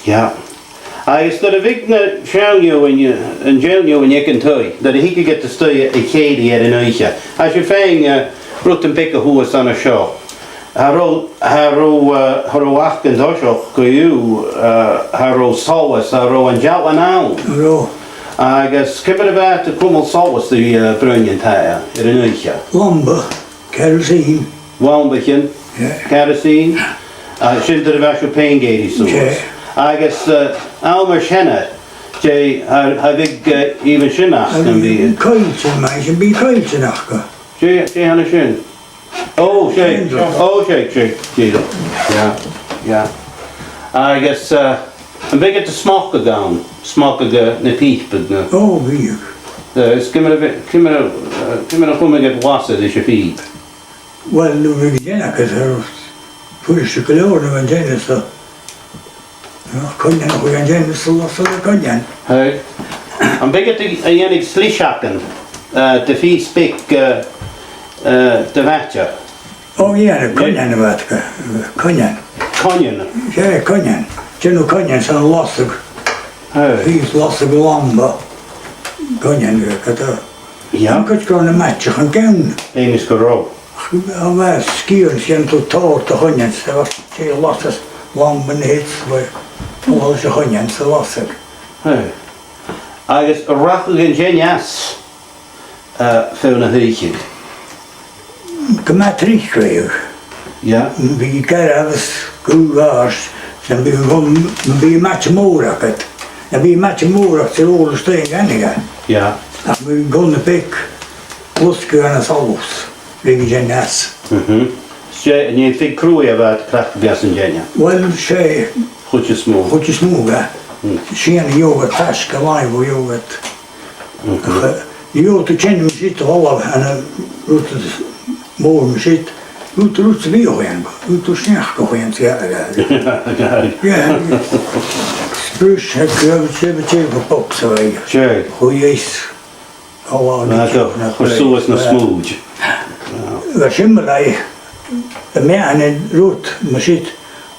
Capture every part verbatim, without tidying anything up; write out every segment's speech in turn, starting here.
Yeah. Agus nuair a bhiodh na seann daoine, an t-seann daoine aig an taigh, nuair a thigeadh iad a-staigh a chèilidh air an oidhche, tha sibh fhèin, eh, rudan beaga shuas an seo. Cha robh, cha robh, eh, cha robh ach an toiseach co-dhiù, eh, cha robh solas, cha robh an dealan ann. Cha robh. Agus ciamar a bha iad a' cumail solas ri, eh, broinn an taighe air an oidhche? Lampa, kerosene. Lampaichean, yeah, kerosene. A, sin nuair a bha sibh fhèin ag èirigh suas. Yeah. Agus, eh, àm ur seanair, dè, cha, cha bhiodh, eh, even sin aca, am biodh? Coilltean, ma-thà, am biodh coilltean aca? Dè, dè th' ann an sin? Ò, seadh. Seadh. Ò, seadh, seadh, seadh. Yeah, yeah. Agus, eh, am biodh iad a' smocadh ann? Smocadh, eh, na pìoba, no? Ò, bhiodh. Eh, is ciamar a bhi-, ciamar a, eh, ciamar a chumadh iad lasair ris a' phìob? Uill, nuair a bhiodh an teine aca, eh, furasta gu leòr nuair a bhiodh an teine, so, eh, coinneal a chuireadh an teine sa lasair, sa choinneal. Hey. Am biodh iad a', a' dèanamh sliseagan, eh, de phìos beag, eh, eh, de mhaide? Ò, dhèanadh, coinneal a bh' aca, coinneal. Coinneal? Seadh, coinneal. Dèanadh coinneal san lasadh. Hey. Phìos lasadh lampa. Coinneal, eh, cad e? Yeah. An cuid gu robh na maideachan gann. Bheil fhios gu robh. Ach, a bheil sgian sin, tha thu a' toirt a' choinneal, 's a bheil thu a' lasadh lampa na thìde, bha, bha a' choinneal sa lasadh. Hey. Agus an rachadh an teine às, eh, feadh na h-oidhche? Gu math tric, bhiodh. Yeah. Bhiodh e garbh agus gu h-àrd, nam biodh, nam biodh maide mòr agad. Nam biodh maide mòr agad, 's e a' dol a-staigh a dhèanadh e. Yeah. Ach bhiodh gun a' bheag, losgadh ann an solas, bhiodh an teine às. Mhm. 'S e, an e feadh cruaidh a bha iad a' cleachdadh às an teine? Uill, 's e. Chuid as motha. Chuid as motha, eh. Mm. Sin a gheibheadh iad faisg air làimh, gheibheadh iad. Mhm. Ach, eh, gheibheadh tu teine mar siud a dh'fhalbh, ann an rud mòr mar siud, gheibheadh tu rud sam bith a dh'fheumadh, gheibheadh tu sneachd a dh'fheumadh, yeah, yeah. Yeah. Spruce, eh, gheibheadh tu, gheibheadh tu box a bha. Sure. Chuireadh Ò, bha, na, na, chuir suas na smùid. Bha similear, a' meadhan an rud, mar siud,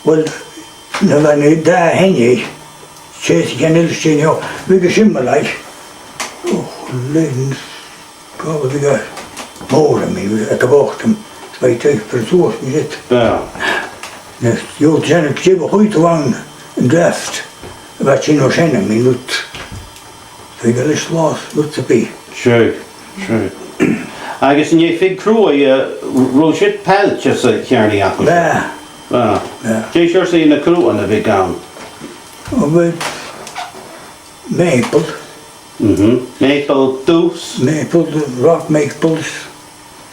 uill, nuair a bha na dà theine, 's e sin a' cheann eile sin, o, bhiodh e similear. O, lean, gabh, bhiodh e mòr a-nis, aig a' bhòtan, 's bha e taobh far suas, mar siud. Bha. Na, gheibheadh tu sin, a' chuid a bh' ann an draft, bha sin o sin a-nis, rud. Bhiodh e leis an latha, rud sam bith. Sure, sure. Agus an e fig cruaidh, eh, robh siud pailt às a' cheàrnaidh agaibh? Bha. Bha. Bha. Dè seòrsa na cruaidhean a bhiodh ann? O, bha maple. Mhm. Maple dubh? Maple, rock maples.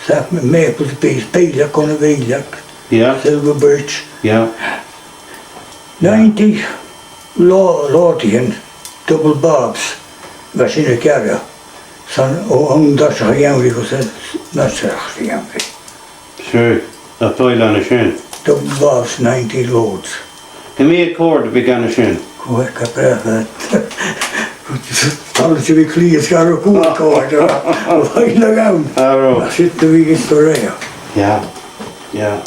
Sap maple, bhiodh pìos beag gun a' bheil. Yeah. Silver birch. Yeah. Ninety lo-, lòdaidhean, double bobs, bha sin a' gearradh. 'S ann o, an toiseach a dh'fheumadh gus an toiseach a dh'fheumadh. Sure, a' toirt an sin. Double bobs, ninety loads. Cò mheud cord a bhiodh an sin? Cò, cò, cò, cò. Tha mi a' smaoineachadh gu bheil clì is gar a' chuid cord, a bha na gann. Ah, robh. Sin a bhiodh is do rèir. Yeah, yeah.